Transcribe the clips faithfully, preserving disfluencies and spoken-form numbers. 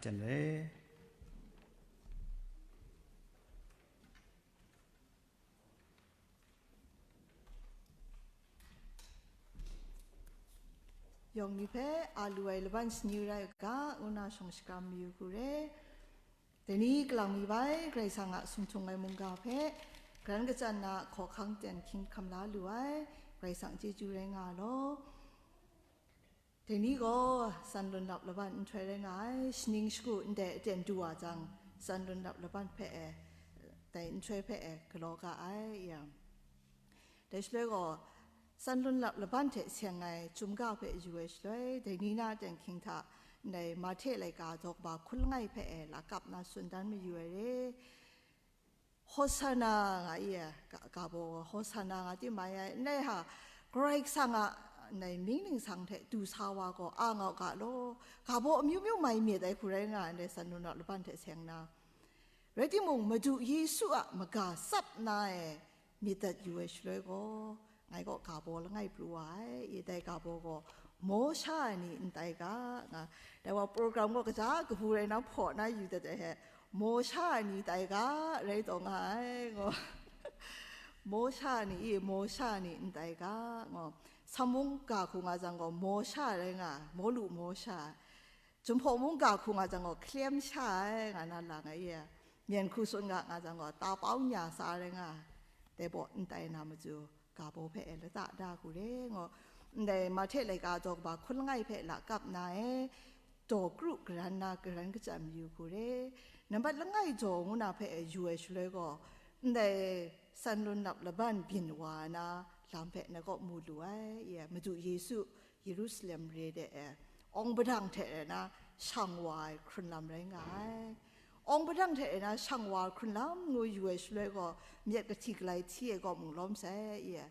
Jan re. Yawng ni hpe a lu ai laban shani rai u ga, ngu na shawng shakram mayu hku re. Dai ni kalang mi bai, Karai Kasang a sumhtung ai mungga hpe, karan kachyan na hkawhkang ten hkying hkam la lu ai, Karai Kasang chyeju rai nga law. Dai ni gaw, san lun lap laban nhtoi rai nga ai, shaning shagu ndai aten du wa jang, san lun lap laban hpe e, dai nhtoi hpe e galaw ga ai, ya. Dai shaloi gaw, san lun lap laban hte seng ai chyum ga hpe yu ai shaloi, dai ni na aten hkying hta, ndai Mahte laika daw kaba hkun langai hpe e lakap na tsun dan mayu ai re. Hosana nga i e, ga, ga baw gaw, Hosana nga tim mai ai, ndai ha, Karai Kasang a, ndai mying ningsang hte du sa wa gaw, a ngau ga law, ga baw amyu myu mai myit ai hku rai nga ai, ndai san lun lap laban hte seng na. Rai timung, Madu Yesu a maga tsap na e myit dat yu ai shaloi gaw, ngai gaw ga baw langai pru wa ai, i dai ga baw gaw, maw sha ai ni n tai ga, nga, dai wa program gaw kaja kabu rai na hpaw na yu dat ai he, maw sha ai ni tai ga, rai taw nga ai, ngaw. Maw sha ai ni, i, maw sha ai ni n tai ga, ngaw. Sam mung ga hku nga jang gaw, maw sha rai nga ai, maw lu maw sha ai. Jinghpaw mung ga hku nga jang gaw, hkalem sha ai, nga na lang ai, i, myen hku tsun ga nga jang gaw, ta pau nya sa rai nga ai, dai baw n tai na matu, ga baw hpe e lata da hku re, ngaw, ndai Mahte laika daw kaba hkun langai hpe lakap na e, daw kru karan na karan kachyan mayu hku re, nambat langai jaw ngu na hpe e yu ai shaloi gaw, ndai san lun lap laban byin wa na lam hpe ngai kaw mu lu ai, i, Madu Yesu Yerusalem re de e, awng padang hte rai na shang wa ai hkrun lam rai nga ai. Awng padang hte rai na shang wa ai hkrun lam ngu yu ai shaloi gaw, myit kahti galai hti ai kaw mung lawm sai, i,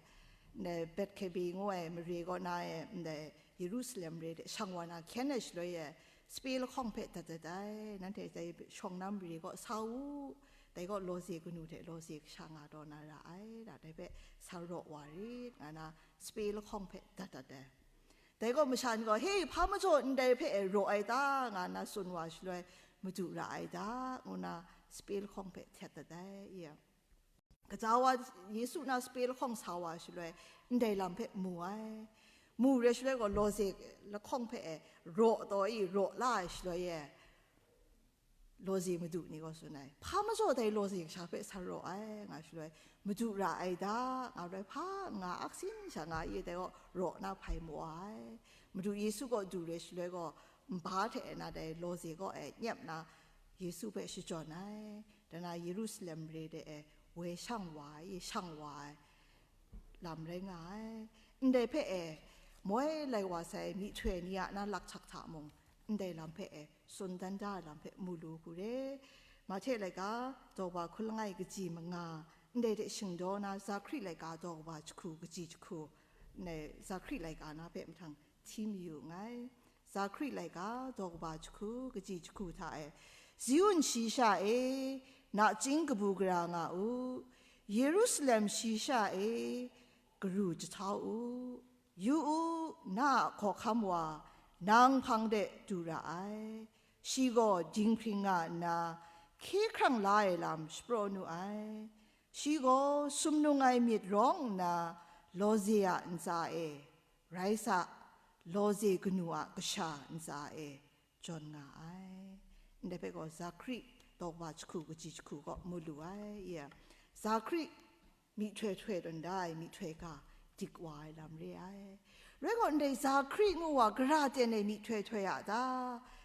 ndai Bethkebe ngu ai mare kaw na e, ndai Yerusalem re de shang wa na hkyen ai shaloi e, sape lahkawng hpe dat dat ai, nanhte dai shawng na mare kaw sa u, dai gaw lawze kanu hte lawze kasha nga taw na ra ai, da, dai hpe sa raw wa rit, nga na sape lahkawng hpe dat dat ai. Dai gaw masha ni gaw, "He, hpa majaw ndai hpe e raw ai ta?" nga na tsun wa shaloi, "Madu ra ai ta," ngu na sape lahkawng hpe htet dat ai, i. Kaja wa Yesu na sape lahkawng sa wa shaloi, ndai lam hpe mu ai. Mu re shaloi gaw, lawze lahkawng hpe e raw taw i, raw la ai shaloi e, lawze madu ni gaw tsun ai, "Hpa majaw dai lawze kasha hpe sa raw ai," nga shaloi, "Madu ra ai da," nga shaloi, hpa nga aksin sha nga i, dai gaw raw na hpai maw ai. Madu Yesu kaw du re shaloi gaw, nba hte na dai lawze kaw e nyep na Yesu hpe shajawn ai. Dai na Yerusalem re de e woi shang wa ai, shang wa ai lam rai nga ai. Ndai hpe e, moi lai wa sai myihtoi ni a na lakchak hta mung, ndai lam hpe e, tsun dan da ai lam hpe mu lu hku re. Mahte laika, daw kaba hkun langai kaji manga, ndai hte shingdaw na Zakari laika daw kaba jahku kaji jahku, ndai Zakari laika na hpe mahtang hti mayu nngai. Zakari laika daw kaba jahku kaji jahku hta e, Ziun shayi sha e, nachying kabu gara nga u, Yerusalem shayi sha e, karu jahtau u. Yu u, na a hkawhkam wa, nang hpang de du ra ai. Shi gaw dinghpring nga nna, hkye hkrang la ai lam shapraw nu ai. Shi gaw sumnung ai myit rawng nna, lawze a ntsa e, rai sa, lawze kanu a kasha ntsa e jawn nga ai. Ndai hpe gaw Zakari daw kaba jahku kaji jahku kaw mu lu ai, i a. Zakari myihtoi htoi tawn da ai myihtoi ga dik wa ai lam re ai. Rai gaw, ndai Zakari ngu wa gara ten e myihtoi htoi a ta?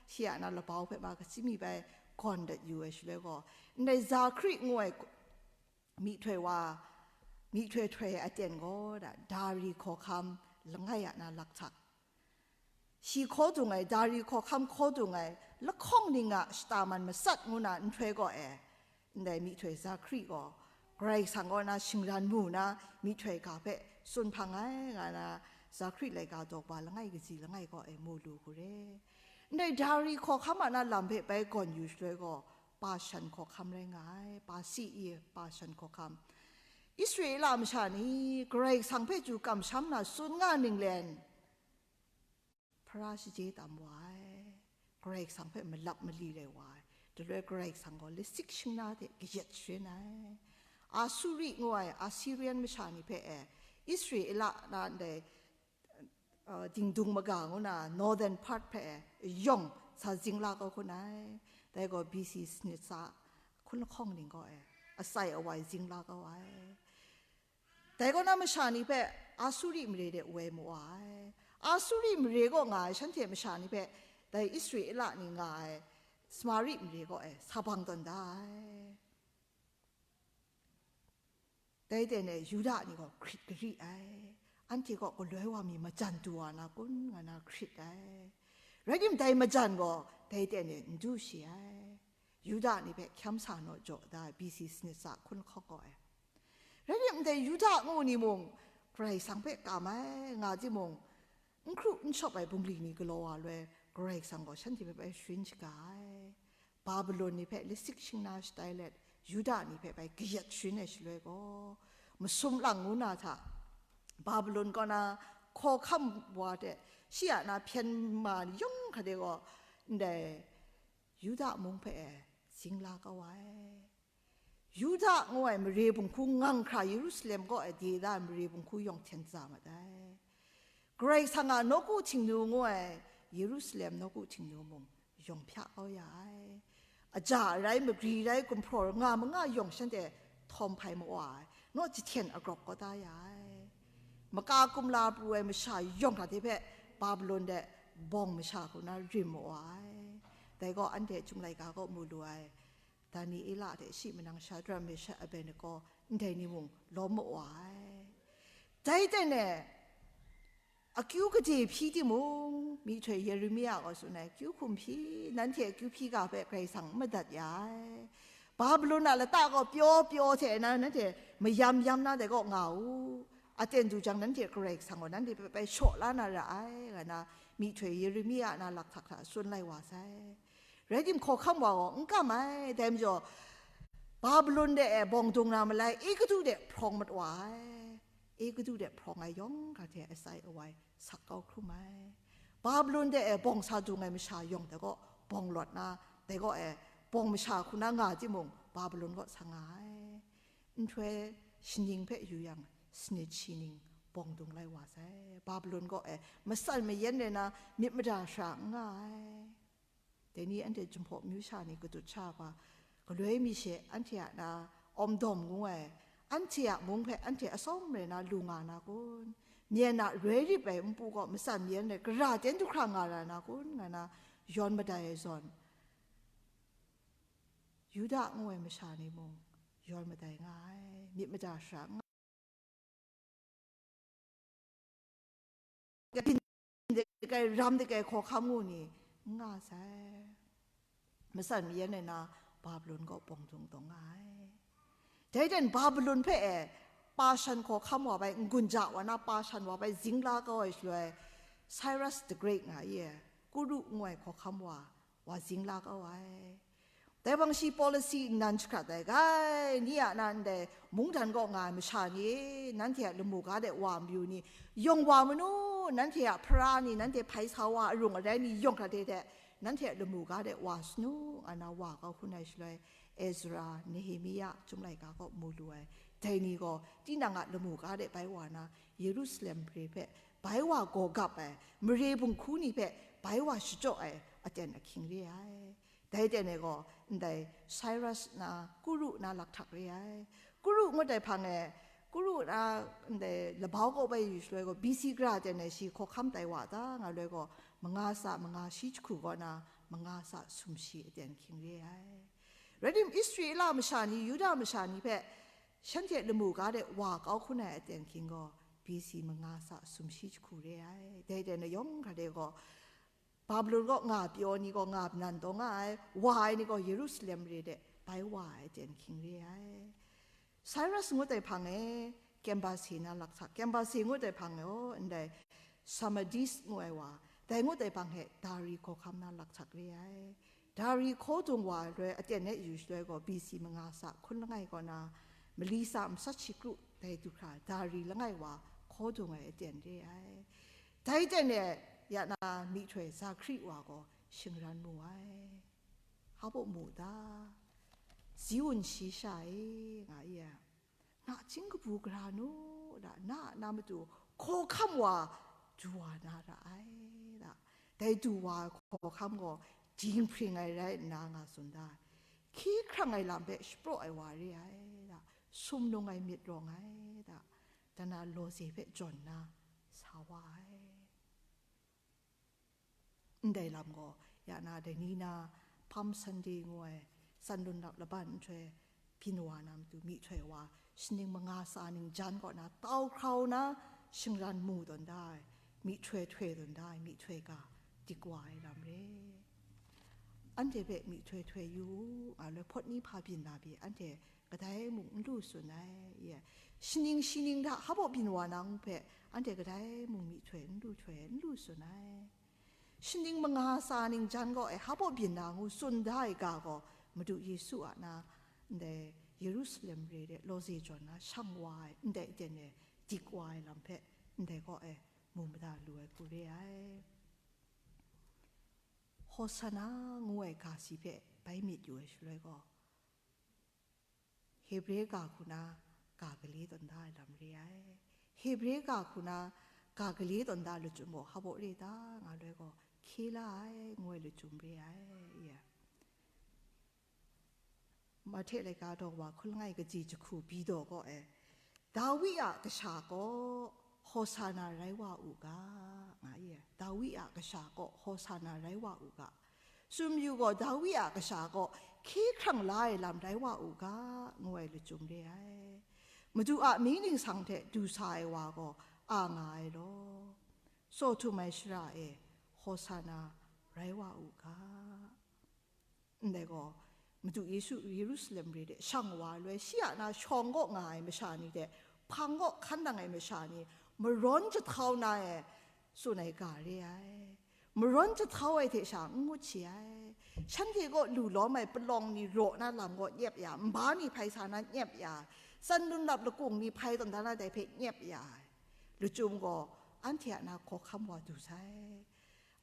Shi a na labau hpe ma kasi mi bai gawn dat yu ai shaloi gaw, ndai Zakari ngu ai myihtoi wa, myihtoi htoi ai aten gaw, da, Dari hkawhkam langai a na lakchak. Shi hkaw dung ai, Dari hkawhkam hkaw dung ai, lahkawng ning a shata man matsat ngu na nhtoi gaw e, ndai myihtoi Zakari gaw, Karai Kasang kaw na shingran mu na myihtoi ga hpe tsun hpang ai, nga na Zakari laika daw kaba langai kaji langai gaw e mu lu hku re. Ndai Dari hkawhkam a na lam hpe bai gawn yu shaloi gaw, Bashan hkawhkam rai nga ai, Pasi i Bashan hkawhkam. Israela masha ni Karai Kasang hpe chyu kamsham na tsun nga ninglen, hpara shaje tam wa ai. Karai Kasang hpe malap mali rai wa ai. Daloi Karai Kasang gaw lasik shingna hte kayat sharin ai. Asuri ngu ai Assyrian masha ni hpe e, Israela na ndai, uh, dingdung maga ngu na northern part hpe e yawng sa zing la kau hkun ai. Dai gaw B C sanit sa hkun lahkawng ning gaw e, asai awai zing la kau ai. Dai kaw na masha ni hpe Asuri mare de woi mawa ai. Asuri mare kaw nga ai shanhte masha ni hpe dai Israela ni nga ai Samari mare kaw e sa bang tawn da ai. Dai ten e Yuda ni gaw hkrit gari ai. Anhte kaw galoi wa mi majan du wa na kun nga na hkrit ai. Rai timung, dai majan gaw dai ten e n du shi ai. Yuda ni hpe hkyam sa naw jaw da ai B C sanit sa hkun lahkawng gaw e. Rai timung, ndai Yuda ngu ni mung Karai Kasang hpe kam ai nga timung, n hkru n shawp ai bungli ni galaw wa loi, Karai Kasang gaw shanhte hpe bai sharin shaga ai. Babilon ni hpe lasik shingna shatai let, Yuda ni hpe bai kayat sharin ai shaloi gaw, masum lang ngu na hta, Babilon kaw na hkawhkam wa hte shi a na hpyen ma ni yawng hkra de gaw, ndai Yuda mung hpe e zing la kau ai. Yuda ngu ai mare bunghku ngang hkra Yerusalem kaw e de da ai mare bunghku yawng hten za mat ai. Karai Kasang a nawku Htingnu ngu ai Yerusalem nawku Htingnu mung yawng hpya kau ya ai. Aja rai, magri rai, gumhpraw nga manga yawng shanhte htawm hpai mawa ai, naw jahten agrawk kau da ya ai. Maka kumla pru ai masha yawng hta de hpe Babilon de bawng masha hku na rim mawa ai. Dai gaw anhte Chyum laika kaw mu lu ai, Daniela hte shi manang Shadrak, Meshak, Abednego, ndai ni mung lawm mawa ai. Dai ten e, akyu gade hpyi timung, myihtoi Yeremia gaw tsun ai, akyu hkum hpyi, nanhte akyu hpyi ga hpe Karai Kasang n madat ya ai. Babilon a lata gaw pyaw pyaw hte na nanhte mayam yam na dai kaw nga u, aten du jang nanhte Karai Kasang gaw nanhte hpe bai shaw la na ra ai, nga na myihtoi Yeremia na lakhtak hta tsun lai wa sai. Rai timung, hkawhkam wa gaw n kam ai, dai majaw, Babilon de e bawng dung na malai, Egutu de hprawng mat wa ai. Egutu de hprawng ai yawng hkra hte asai awai sak kau hkrum ai. Babilon de e bawng sa dung ai masha yawng dai gaw bawng lawt na, dai gaw e bawng masha hku na nga timung, Babilon kaw sa nga ai. Nhtoi shaning hpe yu yang, sanit shi ning bawng dung lai wa sai. Babilon kaw e matsan mayan rai na, myit mada shara n nga ai. Dai ni anhte Jinghpaw myu sha ni kadut sha hpa, galoi mi she anhte a na Awmdawm ngu ai, anhte a mung hpe anhte atsawm rai na lu nga na kun? Myen a roi rip ai npu gaw matsan myen rai, gara ten du hkra nga ra na kun? Nga na yawn madai ai zawn, Yuda ngu ai masha ni mung yawn madai nga ai, myit mada shara n nga. Byin de kai, ram de kai hkawhkam ngu ni n nga sai. Matsan mayan ai na Babilon kaw bawng dung taw nga ai. Dai ten Babilon hpe e Pashan hkawhkam wa bai, n-gun ja wa na Pashan wa bai zing la kau ai shaloi, Cyrus the Great nga i e, Kuru ngu ai hkawhkam wa, wa zing la kau ai. Dai bang shi policy nnan jahkrat ai, "Gai, ni a na ndai mungdan kaw nga ai masha ni, nanhte a lamu ga de wa mayu ni, yawng wa manu, nanhte a hpara ni, nanhte hpai sa wa arung arai ni yawng hkra de hte, nanhte a lamu ga de wa sanu," nga na wa kau hkun ai shaloi, Ezra, Nehemia, Chyum laika kaw mu lu ai, dai ni gaw tinang a lamu ga de bai wa na, Yerusalem mare hpe bai wa gaw gap ai, mare bunghku ni hpe bai wa shachyaw ai aten ahkying re ai. Dai ten e gaw, ndai Cyrus na, Kuru na lakhtak re ai. Kuru ngut ai hpang e, Kuru na, ndai labau kaw bai yu shaloi gaw, B C gara ten e shi hkawhkam tai wa ta nga loi gaw, manga sa manga shi jahku kaw na, manga sa sumshi aten ahkying re ai. Rai tim, Israela masha ni, Yuda masha ni hpe shanhte lamu ga de wa kau hkun ai aten ahkying gaw, B C manga sa sumshi jahku re ai. Dai ten e yawng hkra de gaw, Babilon kaw nga pyaw ni gaw nga nan taw nga ai, wa ai ni gaw Yerusalem mare de bai wa ai aten ahkying re ai. Cyrus ngut ai hpang e, Kembase na lakhtak, Kembase ngut ai hpang e, o, ndai Sarmadis ngu ai wa, dai ngut ai hpang e Dari hkawhkam na lakhtak re ai. Dari hkaw dung wa ai loi aten e yu shaloi gaw, B C manga sa hkun langai kaw na, mali sa matsat shi kru dai du hkra, Dari langai wa hkaw dung ai aten re ai. Dai ten e ya na myihtoi Zakhri wa gaw, shingran mu ai. Hpa baw mu ta? Ziun shi sha e, nga i a, nachying kabu gara nu, da, na a na matu hkawhkam wa du wa na ra ai, da. Dai du wa ai hkawhkam gaw dinghpring ai rai nna nga tsun da ai. Hkye hkrang ai lam hpe shapraw ai wa re ai, da. Sumnung ai myit rawng ai, da. Dan a lawze hpe jawn nna sa wa ai. Ndai lam gaw, ya na dai ni na Palm Sunday ngu ai, Tsan Lun Lap laban nhtoi byin wa na matu myihtoi wa, shaning manga tsa ning jan kaw na tau hkrau na, shingran mu tawn da ai, myihtoi htoi tawn da ai, myihtoi ga dik wa ai lam re. Anhte hpe myihtoi htoi yu u, nga loi hpawt ni hpa byin na pyi, anhte kadai mung n lu tsun ai, ye. Shaning shi ning hta hpa baw byin wa na ngu hpe, anhte kadai mung myihtoi n lu htoi, n lu tsun ai. Shaning manga tsa ning jan kaw e hpa baw byin na ngu tsun da ai ga gaw, Madu Yesu a na, ndai Yerusalem re de lawze jawn na shang wa ai, ndai aten e dik wa ai lam hpe, ndai kaw e mu mada lu ai hku re ai. Hosana ngu ai ga si hpe bai myit yu ai shaloi gaw, Hebre ga hku na ga gale tawn da ai lam re ai. Hebre ga hku na ga gale tawn da ai lachyum gaw hpa baw re ta, nga loi gaw, hkye la ai, ngu ai lachyum re ai, ye. Mahte laika daw wa hkun langai kaji jahku bi daw gaw e, Dawi a kasha gaw Hosana rai wa u ga, nga ye. Dawi a kasha gaw Hosana rai wa u ga. Tsun yu gaw, Dawi a kasha gaw hkye hkrang la ai lam rai wa u ga, ngu ai lachyum re ai. Madu a mying ningsang hte du sa ai wa gaw a nga ai law, tsaw htum ai shara e Hosana rai wa u ga. Ndai gaw, Madu Yesu Yerusalem re de shang wa ai loi, shi a na shawng kaw nga ai masha ni hte hpang kaw hkan nang ai masha ni marawn jahtau na e tsun ai ga re ai. Marawn jahtau ai hte sha n ngut shi ai. Shanhte kaw lu lawm ai palawng ni raw na lam kaw nyep ya, nba ni hpai sa na nyep ya, Tsan Lun Lap lakung ni hpai tawn da na dai hpe nyep ya ai. Lachyum gaw, anhte a na hkawhkam wa du sai.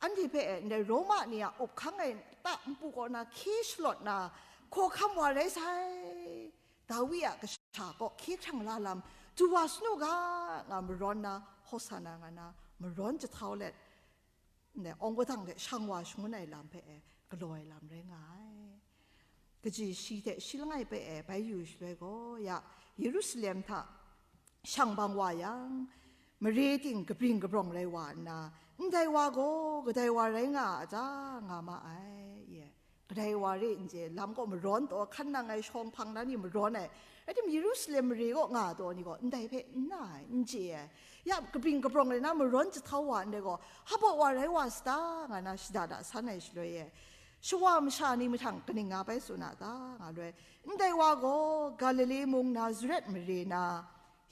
Anhte hpe e ndai Roma ni a up hkang ai ta npu kaw na hkye shalawt na, hkawhkam wa rai sai, Dawi a kasha kaw hkye hkrang la lam du wa sanu ga, nga marawn na, Hosana nga na, marawn jahtau let, ndai awng padang hte shang wa shangun ai lam hpe e galaw ai lam rai nga ai. Kaji shi hte shi langai hpe e bai yu shaloi gaw, ya Yerusalem hta shang bang wa yang, mare ting kabring kabrawng rai wa nna, ndai wa gaw kadai wa rai nga a ta, nga ma ai, ye. Kadai wa re n chye, lam kaw marawn taw, hkan nang ai shawng hpang na ni marawn ai, rai tim Yerusalem mare kaw nga taw ni gaw ndai hpe n na ai, n chye ai. Ya kabring kabrawng rai na marawn jahtau wa ndai gaw, hpa baw wa rai wa sa ta, nga na shada da san ai shaloi e, shawa masha ni mahtang kaning nga bai tsun a ta, nga loi, ndai wa gaw Galile mung Nazaret mare na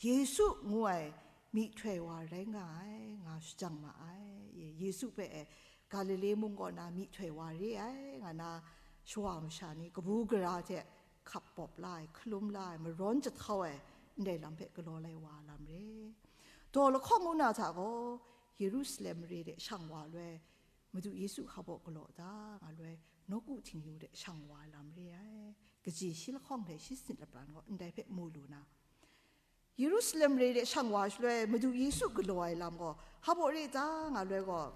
Yesu ngu ai myihtoi wa rai nga ai, nga shajang ma ai. Ye, Yesu hpe e Galile mung kaw na myihtoi wa re ai, nga na shawa masha ni kabu gara hte hkap pawp la ai, hkalum la ai, marawn jahtau ai, ndai lam hpe galaw lai wa lam re. Daw lahkawng ngu na hta gaw, Yerusalem mare de shang wa loi, Madu Yesu hpa baw galaw ta, nga loi, nawku Htingnu de shang wa ai lam re ai. Kaji shi lahkawng hte shi sanit lapran gaw ndai hpe mu lu na, Yerusalem re de shang wa shaloi, Madu Yesu galaw ai lam gaw hpa baw re ta, nga loi gaw,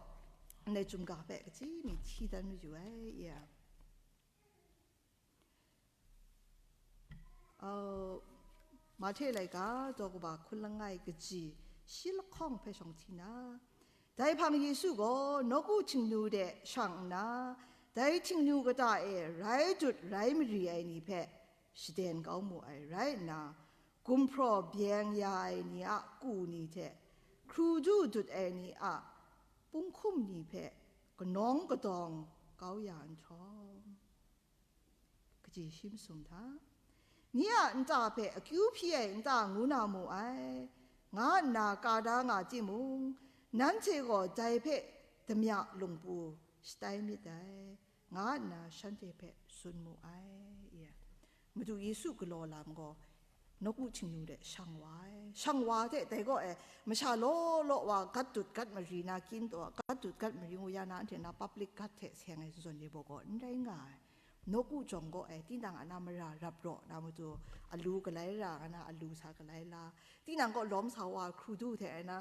ndai chyum ga hpe kaji mi hti dan mayu ai, ya. Au, Mahte laika daw kaba hkun langai kaji shi lahkawng hpe shawng hti na, dai hpang Yesu gaw nawku Htingnu de shang nna, dai Htingnu kata e rai dut rai mari ai ni hpe shaden kau mu ai rai nna, gumhpraw byeng ya ai ni a ku ni hte hkru du dut ai ni a punghkum ni hpe kanawng kadawng kau ya nhtawm, kaji shi masum hta, ni a nta hpe akyu hpyi ai nta ngu na mu ai, nga nna ka da nga timung, nanhte gaw dai hpe damya lungpu shatai myit dai, nga nna shanhte hpe tsun mu ai. Madu Yesu galaw lam gaw nawku Htingnu de shang wa ai. Shang wa hte dai gaw e, masha law law wa gat dut gat mari na kyin taw, gat dut gat maring u ya na, anhte na public gat hte seng ai zawn ni baw gaw n rai nga ai. Nawku jawng gaw e, tinang a na mara rap raw na matu, alu galai ra nga na, alu sa galai la, tinang gaw lawm sa wa, hkrudu hte ai na,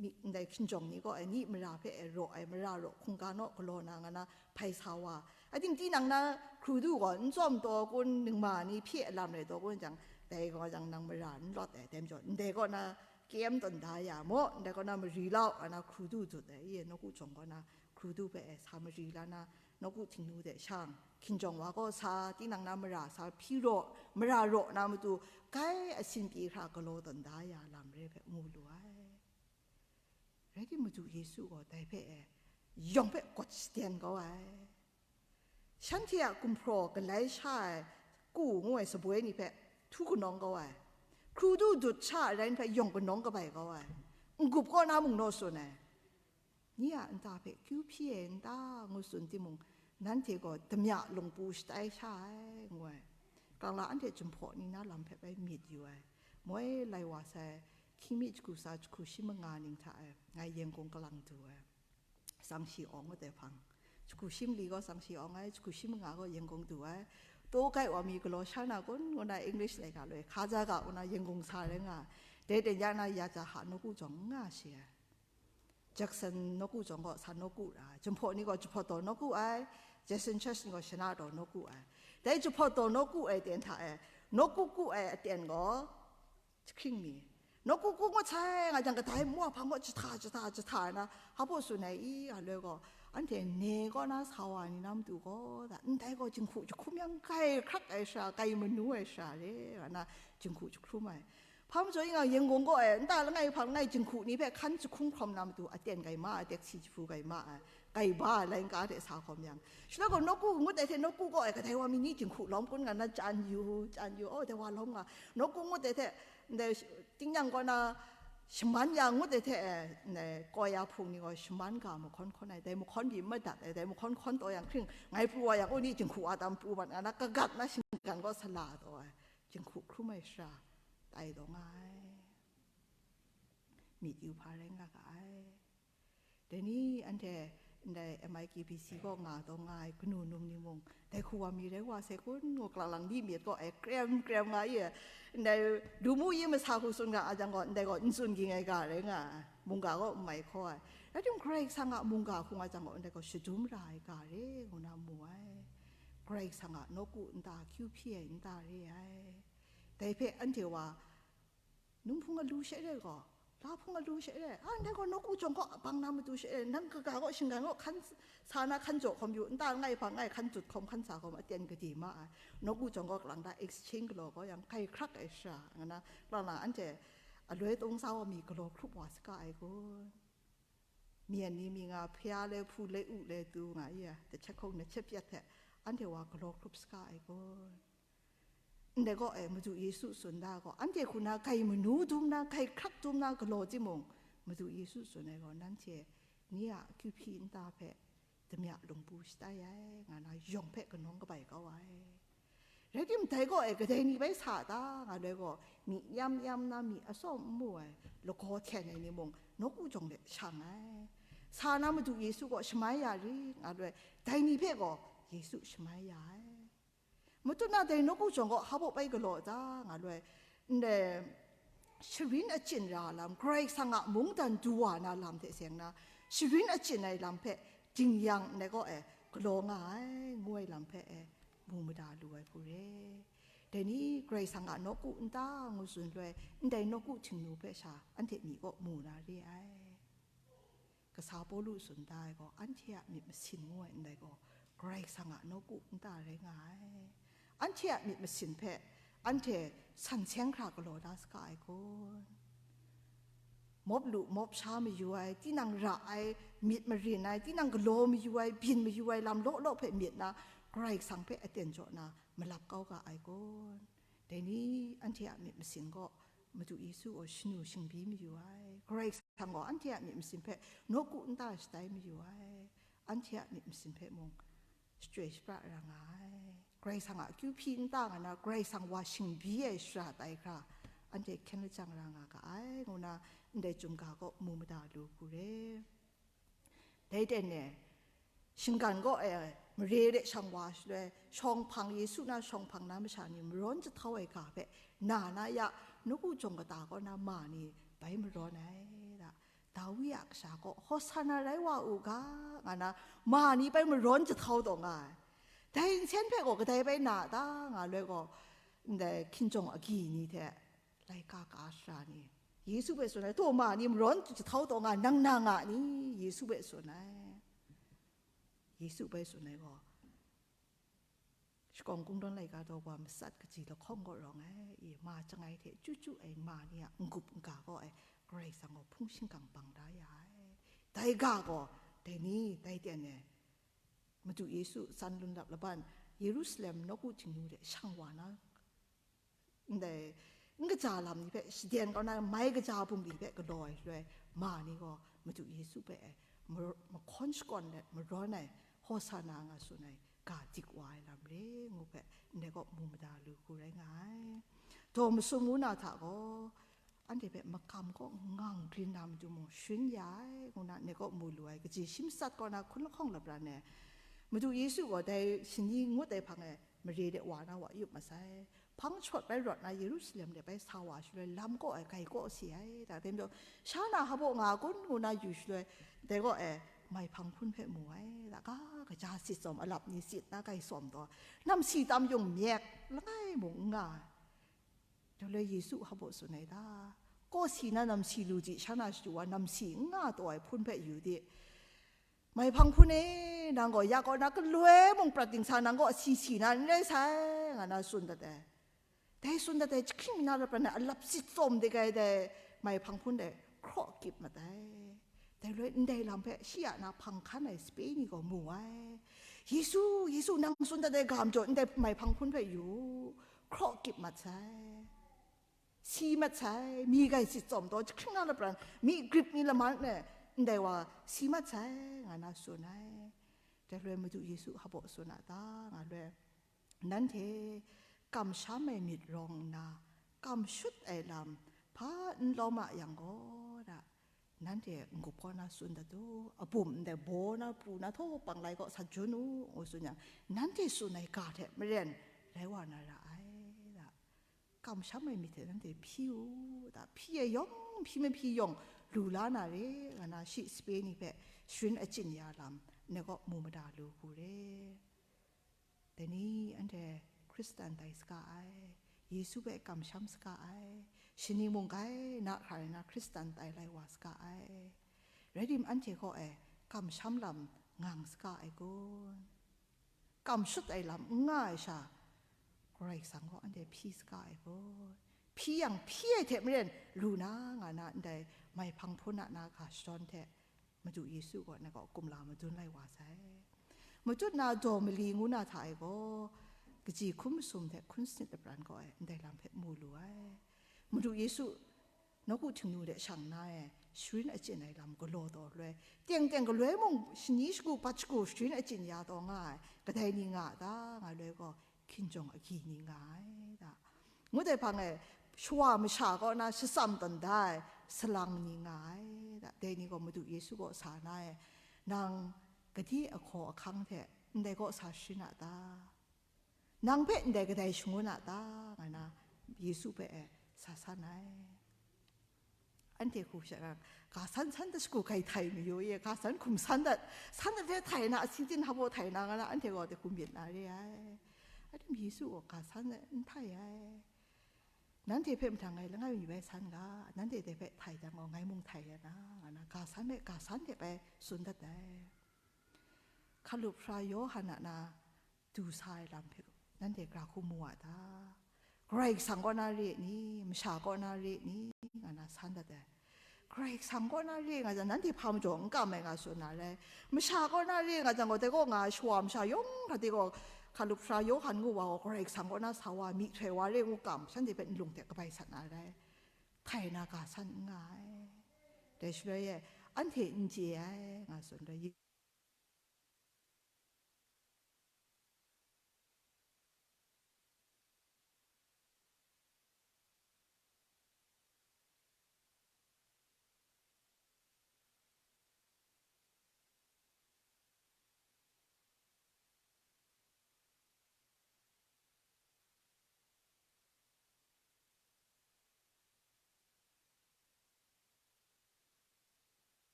mi, ndai hkinjawng ni gaw e, ni mara hpe e raw ai, mara raw hkungga naw galaw na nga na, hpai sa wa. Ating tinang na hkrudu gaw n tsawm taw kun, ningma ni hpye alam rai taw kun jang, dai gaw jang nang mara n lawt ai, dai majaw, ndai gaw na, K M tawn da ya maw, ndai kaw na mari lau, a na hkrudu dut ai, ye, nawku jawng kaw na hkrudu hpe e sa mari la na, nawku htingnu de shang, hkinjawng wa kaw sa, tinang na mara sa hpyi raw, mara raw na matu, kai asin pyi hkra galaw tawn da ya lam re hpe mu lu ai. Rai timung, Madu Yesu gaw dai hpe e, yawng hpe gawt shaden kau ai. Shanhte a gumhpraw galai sha ai ku ngu ai saboi ni hpe htu kanawng kau ai, hkrudu dut sha ai rai ni hpe yawng kanawng kabai kau ai, n-gup kaw na mung naw tsun ai. Ni a nta hpe kyu hpyi ai n ta ngu tsun timung, nanhte gaw damya lungpu shatai sha ai, ngu ai. Kang la anhte jumhpaw ni na lam hpe bai myit yu ai. Moi lai wa sai, hkying mi jahku tsa jahku shi manga ning hta e, ngai Yangon kalang du ai. Sangshi awng ngut ai hpang. Jahku shi mali gaw Sangshi awng ai, jahku shi manga gaw Yangon du ai. Taw gai wa mi galaw sha na kun ngu na English laika loi, hka ja ga ngu na Yangon sa rai nga ai. Dai ten ya na ya ja ha nawku jawng n nga shi ai. Jackson nawku jawng gaw sa nawku ra ai. Jumhpaw ni gaw jahpaw taw nawku ai. Jackson Church ni gaw shana taw nawku ai. Dai jahpaw taw nawku ai ten hta e, nawku ku ai aten gaw, jahkring mi. Nawku ku ngut sai nga jang, kadai nmu a hpang gaw jahta, jahta, jahta na, hpa baw tsun ai i, a loi gaw, anhte ne kaw na sa wa ni na matu gaw, da, ndai gaw jinghku jahkrum yang, kai hkrak ai sha, kai manu ai sha re, nga na jinghku jahkrum ai. Hpa majaw i nga, Yangon gaw e, nta langai hpang langai jinghku ni hpe hkan jahkrum hkrawm na matu, aten kai ma ai, taxi jahpu kai ma ai. Kai ba ai laika hte sa hkawm yang, shaloi gaw nawku ngut ai hte nawku kaw e kadai wa mi ni jinghku lawm kun nga na, chyan yu, chyan yu, oh, dai wa lawm nga, nawku ngut ai hte, ndai tingnyang kaw na shaman ya ngut ai hte, eh, ndai kawya hpung ni gaw shaman ga mahkawn hkawn ai, dai mahkawn byin madat ai, dai mahkawn hkawn taw yang hkring, ngai pru wa yang, oh, ni jinghku a tam pru mat nga na, kagat na shinggan gaw sala taw ai, jinghku hkrum ai shara tai taw nga ai. Myit yu hpa rai nga ga ai. Dai ni anhte ndai M I K B C kaw nga taw nga ai kanu num ni mung, dai hku wa mi rai wa sai kun ngu, klang lang ni myit kaw e krem krem nga i, ndai lu mu yi masa hku tsun ga a jang gaw, ndai gaw n tsun ging ai ga rai nga ai, mungga kaw n mai hkaw ai. Rai timung, Karai Kasang a mungga hku nga jang gaw, ndai gaw shadum ra ai ga re ngu na mu ai. Karai Kasang a nawku nta, kyu hpyi ai nta re ai. Dai hpe anhte wa, Num hpung alu she re gaw, la hpung alu she re, a, ndai gaw nawku jawng kaw bang na matu she re, nang kaga kaw shinggan kaw hkan sa na hkan jaw hkawm yu, nta langai hpang langai hkan jut hkawm hkan sa hkawm aten gade ma ai, nawku jawng kaw kalang ta exchange galaw gaw yang, kai hkrak ai shara, nga na, lang lang anhte aloi tawng sa wa mi galaw hkrup wa saga ai kun. Myen ni mi nga, hpya le hpu le u le tu nga i a, dahkyet hkawng dahkyet pyat hte anhte wa galaw hkrup saga ai kun. Ndai gaw e, Madu Yesu tsun da gaw, anhte hku na grai manu dum na, grai hkrak dum na galaw timung, Madu Yesu tsun ai gaw, nanhte ni a akyu hpyi nta hpe damya lungpu shatai ai, nga na yawng hpe kanawng kabai kau ai. Rai timung, dai gaw e, kadai ni bai sa ta, nga loi gaw, myi yam yam na, myi atsawm n mu ai, lagaw hten ai ni mung, nawku jawng de shang ai. Sa na Madu Yesu gaw shamai ya ri, nga loi, dai ni hpe gaw Yesu shamai ya ai. Matut na dai nawku jawng gaw hpa baw bai galaw ta, nga loi, ndai sharin achyin ra lam, Karai Kasang a mungdan du wa na lam hte seng na, sharin achyin ai lam hpe ding yang, ndai gaw e galaw nga ai, ngu ai lam hpe e mu mada lu ai hku re. Dai ni Karai Kasang a nawku nta ngu tsun loi, ndai nawku htingnu hpe sha anhte myi kaw mu na re ai. Kasa Pawlu tsun da ai gaw, anhte a myit masin ngu ai ndai gaw, Karai Kasang a nawku nta rai nga ai. Anhte a myit masin hpe anhte san seng hkra galaw da saga ai kun. Mawp lu mawp sha mayu ai, tinang ra ai, myit marin ai, tinang galaw mayu ai, byin mayu ai lam law law hpe myit na, Karai Kasang hpe aten jaw na malap kau ga ai kun. Dai ni anhte a myit masin gaw Madu Yesu gaw shanu shingbyi mayu ai. Karai Kasang gaw anhte a myit masin hpe nawku nta shatai mayu ai. Anhte a myit masin hpe mung shachyoi shapra ra nga ai. Karai Kasang a akyu hpyi nta nga na, Karai Kasang wa shingbyi ai shara tai hkra, anhte hkyen lajang ra nga ga ai, ngu na ndai chyum ga kaw mu mada lu hku re. Dai ten e, shinggan kaw e mare de shang wa shaloi, shawng hpang, Yesu na shawng hpang na masha ni marawn jahtau ai ga hpe na na ya, nawku jawng kata kaw na ma ni bai marawn ai da. Dawi a kasha kaw, "Hosana rai wa u ga," nga na, ma ni bai marawn jahtau taw nga ai. Dai nsen hpe gaw kadai bai na ta nga loi gaw, ndai hkinjawng agyi ni hte laika ka sara ni, Yesu hpe tsun ai, "Taw ma ni marawn jahtau taw nga, nang na nga ni?" Yesu hpe tsun ai. Yesu bai tsun ai gaw, shakawng kungdawn laika daw wa matsat kaji lahkawng kaw rawng ai, i ma chyangai hte chyu chyu ai ma ni a n-gup n-ga kaw ai Karai Kasang gaw hpung shingkang bang da ya ai. Dai ga gaw, dai ni, dai ten e, Madu Yesu san lun lap laban, Yerusalem nawku Htingnu de shang wa na, ndai n kaja lam ni hpe shaden kau na, mai kaja bungli hpe galaw ai shaloi, ma ni gaw Madu Yesu hpe e mar-, mahkawn shakawn let marawn ai, Hosana nga tsun ai ga dik wa ai lam re ngu hpe, ndai kaw mu mada lu hku rai nga ai. Daw masum ngu na hta gaw, anhte hpe makam kaw ngang grin na matu mung sharin ya ai, ngu na ndai kaw mu lu ai. Kaji shi matsat kaw na hkun lahkawng lapran e, Madu Yesu gaw dai shani ngut ai hpang e mare de wa na wa yup masai. Hpang shawt bai rawt na Yerusalem de bai sa wa shaloi, lam kaw e gai kaw si ai. Dai majaw, sha na hpa baw nga kun ngu na yu shaloi, dai kaw e mai hpang hpun hpe mu ai. Da ga kaja sit tsawm, alap ni sit na gai sawm taw, namsi tam yung myek langai mung n nga ai. Dai loi Yesu hpa baw tsun ai ta? Kaw si na namsi lu ji, sha na shadu wa namsi n nga taw ai hpun hpe yu di. Mai hpang hpun e, nang gaw ya kaw na galoi mung prat dingsa, nang gaw si si na n rai sai, nga na tsun dat ai. Dai tsun dat ai jahkring mi na lapran e alap sit tsawm de gai dai mai hpang hpun dai hkraw kip mat ai. Dai loi ndai lam hpe shi a na hpang hkan ai sape ni gaw mu ai. "Yesu, Yesu, nang tsun dat ai ga majaw ndai mai hpang hpun hpe yu u, hkraw kip mat sai." Si mat sai, mi gai sit tsawm taw, jahkring na lapran, mi grip mi laman e ndai wa si mat sai, nga na tsun ai. Dai loi Madu Yesu hpa baw tsun a ta, nga loi, nanhte kamsham ai myit rawng nna, kam shut ai lam hpa n lawm a yang gaw, da, nanhte n-gup kaw na tsun dat u, a bum ndai baw na pru na htaw panglai kaw sa jun u, ngu tsun yang, nanhte tsun ai ga hte maren rai wa na ra ai, da. Kamsham ai myit hte nanhte hpyi u, da, hpyi ai yawng, hpyi mahpyi yawng, lu la na re, nga na shi sape ni hpe sharin achyin ya lam, ndai kaw mu mada lu hku re. Dai ni anhte Hkristan tai saga ai, Yesu hpe kamsham saga ai, shani mung gai na hkra rai na Hkristan tai lai wa saga ai. Rai tim, anhte kaw e kamsham lam ngang saga ai kun? Kam shut ai lam n nga ai sha, Karai Kasang gaw anhte hpyi saga ai kun? Hpyi yang, hpyi ai hte maren lu na nga na ndai mai hpang hpun a na ga shadawn hte Madu Yesu gaw ndai kaw kumla madun lai wa sai. Matut na daw mali ngu na hta e gaw, kaji hkum masum hte hkun sanit lapran gaw e ndai lam hpe mu lu ai. Madu Yesu nawku Htingnu de shang na e, sharin achyin ai lam galaw taw loi, teng teng galoi mung shani shagu bat shagu sharin achyin ya taw nga ai, kadai ni nga a ta, nga loi gaw, hkinjawng agyi ni nga ai, da. Ngut ai hpang e, shawa masha kaw na shatsam tawn da ai salang ni nga ai, da. Dai ni gaw Madu Yesu kaw sa na e, nang gade ahkaw ahkang hte ndai kaw sa sharin a ta? Nang hpe ndai kadai shangun a ta? Nga na Yesu hpe e sa san ai. Anhte hku sha, ga san san dat shagu ga htai mayu e, ga san hkum san dat, san dat hpe htai na, asingtin hpa baw htai na, nga na anhte gaw de hkum myit na re ai. Atem Yesu gaw ga san n htai ai. Nanhte hpe mahtang ngai langai mi bai san ga, nanhte de hpe htai jang gaw, ngai mung htai ya na, nga na ga san hpe ga san hte bai tsun dat ai. Hkalup sara Yawhan a na du sa ai lam hpe nanhte gara hku mu a ta? Karai Kasang kaw na re ni, masha kaw na re ni, nga na san dat ai. Karai Kasang kaw na re nga jang, nanhte hpa majaw n kam ai nga tsun na rai. Masha kaw na re nga jang gaw, dai kaw nga ai shawa masha yawng hkra de gaw, hkalup sara Yawhan ngu wa gaw, Karai Kasang kaw na sa wa, myihtoi wa re ngu kam, shanhte hpe nlung hte kabai sat na rai. Htai na ga san n nga ai. Dai shaloi e, anhte n chye ai, nga tsun rai.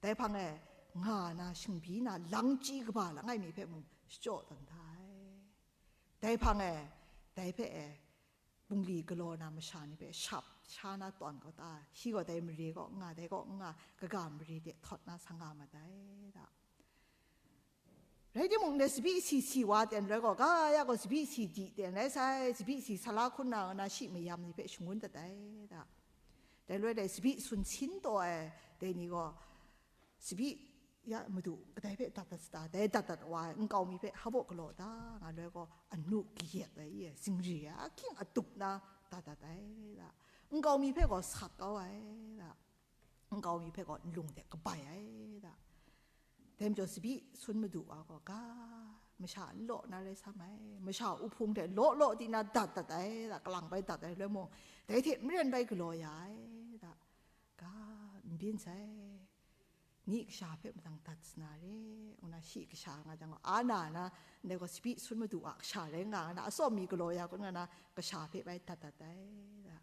Dai hpang e nga na, shingbi na, lang chyi kaba langai mi hpe mung shachyaw tawn da ai. Dai hpang e, dai hpe e, bungli galaw na masha ni hpe shap sha na tawn kau ta, shi gaw dai mare kaw n nga, dai kaw n nga, kaga mare de htawt na sa nga mat ai da. Rai timung, ndai tsabyi si si wa ten rai gaw, ga ya gaw tsabyi si di ten rai sai, tsabyi si sa la hkun na, na shi mayam ni hpe shangun dat ai da. Dai loi dai tsabyi sun sin taw ai dai ni gaw, tsabyi ya madu kadai hpe dat dat sata, dai dat dat wa ai nkau mi hpe hpaw galaw da nga loi gaw, anu kayat ai, i, zingri ai, ahkying adup na dat dat ai da. Nkau mi hpe gaw sat kau ai da. Nkau mi hpe gaw nlung de kabai ai da. Dai majaw tsabyi sun madu wa gaw, ga, masha n law na rai sa mai, masha uhpung hte law law di na dat dat ai da, kalang bai dat ai loi mung, dai hte maren bai galaw ya ai da, ga, n byin sai, ni kasha hpe madang dat sa na re, ngu na shi kasha nga jang gaw, a na na, ndai gaw tsabyi sun madu a kasha rai nga, nga na, atsawm mi galaw ya kun nga na, kasha hpe bai dat dat ai da.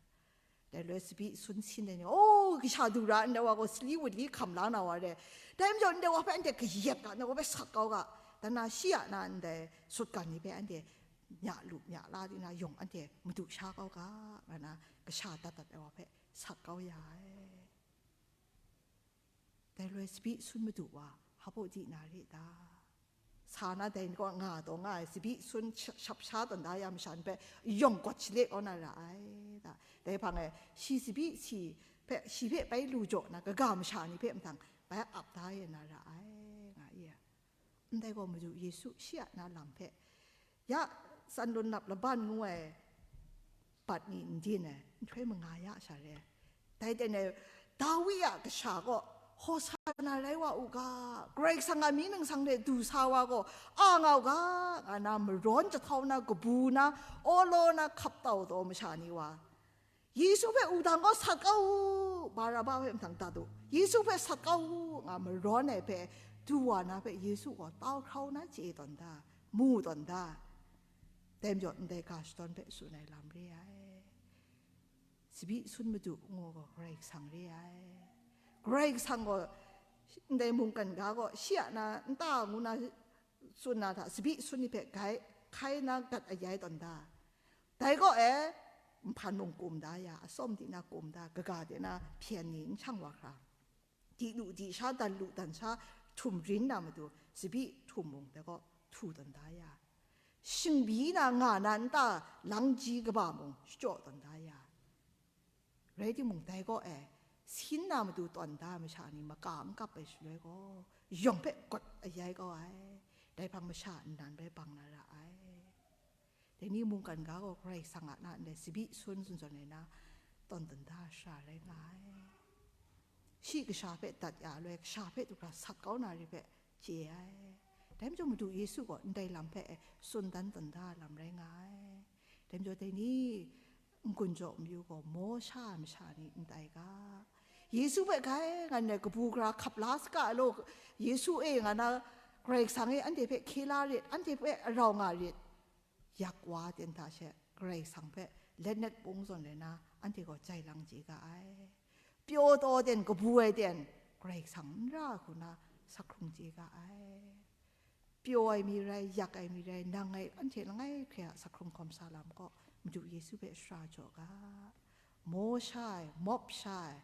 Dai loi tsabyi sun sin ai ni, o, kasha du ra ndai wa gaw sali wunli hkam la na wa re. Dai majaw ndai wa hpe anhte kayat ga, ndai wa hpe sat kau ga, dan na shi a na ndai sutgan ni hpe anhte mya lu mya la di na yawng anhte madu sha kau ga, nga na kasha dat dat ai wa hpe sat kau ya ai. Dai loi tsabyi sun madu wa hpaw di na re ta? Sa na dai ni kaw nga taw nga ai, tsabyi sun sha-, shap sha tawn da ya masha ni hpe yawng gawt shale kau na ra ai da. Dai hpang e shi tsabyi si hpe, shi hpe bai lu jaw na kaga masha ni hpe mahtang bai ap da ya na ra ai, nga i a. Ndai gaw Madu Yesu shi a na lam hpe, ya, Tsanlun Lap Laban ngu ai bat ni n din ai, nhtoi manga ya sha re. Dai ten e, Dawi a kasha gaw, Hosana rai wa u ga, Karai Kasang a mying ningsang hte du sa wa gaw, a nga u ga, nga na marawn jahtau na, kabu na, awlaw na, hkap tau taw masha ni wa, Yesu hpe wudang gaw sat kau u, Baraba hpe mahtang dat u, Yesu hpe sat kau u, nga marawn ai hpe, du wa na hpe Yesu gaw tau hkrau na chye tawn da, mu tawn da. Dai majaw ndai ga shadawn hpe tsun ai lam re ai. Tsabyi sun madu ngu gaw Karai Kasang re ai. Karai Kasang gaw ndai mungkan ga gaw shi a na nta ngu na tsun na hta, tsabyi sun ni hpe gai hkai na gat ayai tawn da. Dai kaw e, nhpan mung kum da ya, atsawm di na kum da, kaga de na hpyen ni n shang wa hkra, di lu di sha, dan lu dan sha, htum rin na matu, tsabyi htum mung dai kaw htu tawn da ya, shingbi na nga na nta langji kaba mung shachyaw tawn da ya. Rai timung, dai kaw e, sin na matu tawn da masha ni maka n kap ai shaloi gaw, yawng hpe gawt ayai kau ai, dai hpang masha nnan bai bang na ra ai. Dai ni mungkan ga gaw Karai Kasang a na ndai tsabyi sun zawn zawn ai na, tawn tawn da shara rai nga ai. Shi kasha hpe dat ya loi, kasha hpe du hkra sat kau na re hpe chye ai. Dai majaw Madu Yesu gaw ndai lam hpe tsun dan tawn da lam rai nga ai. Dai majaw dai ni n-gun jaw mayu gaw, Mawsha masha ni n tai ga, Yesu hpe gai ngan ai kabu gara hkap la saga law, Yesu e nga na, Karai Kasang e anhte hpe hkye la rit, anhte hpe arau nga rit, yak wa ten hta she Karai Kasang hpe letnet pung zawn rai na, anhte gaw jai lang chye ga ai. Pyaw taw ten, kabu ai ten, Karai Kasang n ra hku na, sak hkrung chye ga ai. Pyaw ai mi rai, yak ai mi rai, nang ngai, anhte langai hkre a sak hkrung hkawm sa lam kaw, Madu Yesu hpe shara jaw ga. Maw sha ai, mawp sha ai,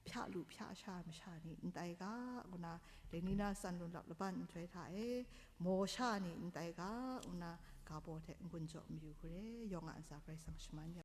hpya lu hpya sha ai masha ni n tai ga, ngu na, dai ni na tsan lun lap laban nhtoi hta e, maw sha ni n tai ga, ngu na, ga baw hte n-gun jaw mayu hku re, yawng a ntsa Karai Kasang shaman ya.